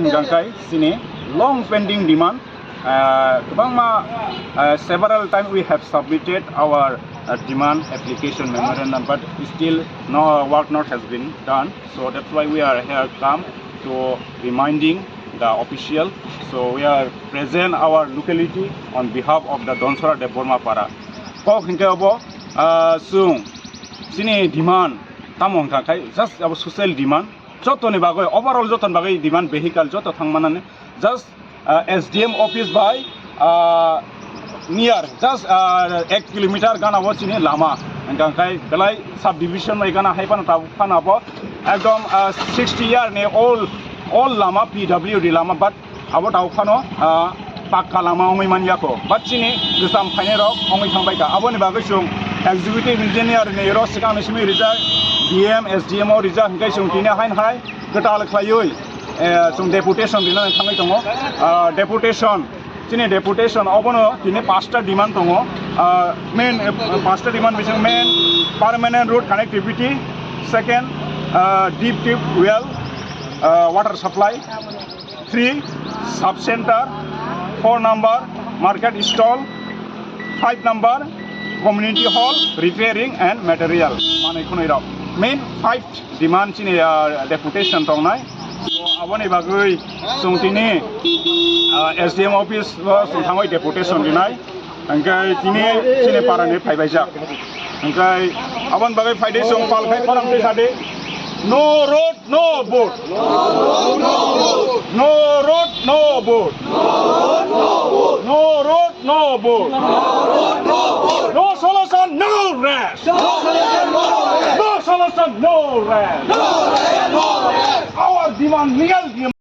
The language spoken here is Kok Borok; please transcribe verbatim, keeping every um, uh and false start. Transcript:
Hingkangkai sini long pending demand, uh, kwbangma, uh, several time we have submitted our, uh, demand application memorandum, but still no work not has been done. So that's why we are here come to reminding the official. So we are present our locality on behalf of the Donsora Debbarma Para. Kok hingke obo, ah, sung sini demand tamo hingka khai just abo social demand. Jotoni bagwi, overall jotoni bagwi demand vehicle joto thangmanani just, ah, S D M office by, ah, near just, ah, ek kilometer gana o chini lama. Hingka khai belai subdivision bai gana hai phano tabuk phano abo ekdom, ah, sixty year ni old, old lama P W D lama, but abo tau phano, ah, pakka lama wngwi man yako. But chini gwcham phainai rok wngwi thang bai kha. Aboni bagwi chwng executive engineer ni ro swkang ni simi rijak, D M, S D M o rijak, hingke chwng tini hain hai kwtal khlaiwi, eh, chwng deputation rinani thangwi tongo. Ah, deputation, chini deputation obono tini pasta demand tongo. Ah, main, eh, pasta demand bising main permanent road connectivity, second, ah, deep tube well, ah, water supply, three sub center, four number market stall, five number community hall repairing and material. Manwi khwnwi rok main five demand chini, ah, deputation tongnai. So, aboni bagwi chwng tini, ah, S D M office o chwng thangwi deputation rinai. Hingke tini chini parani phaibaijak. Hingke aboni bagwi phaidi chwng pal khai khorang twi sadi. No road, no vote. No road, no vote. No road, no vote. No solution, no rest. No solution, no rest. Our demand, legal demand.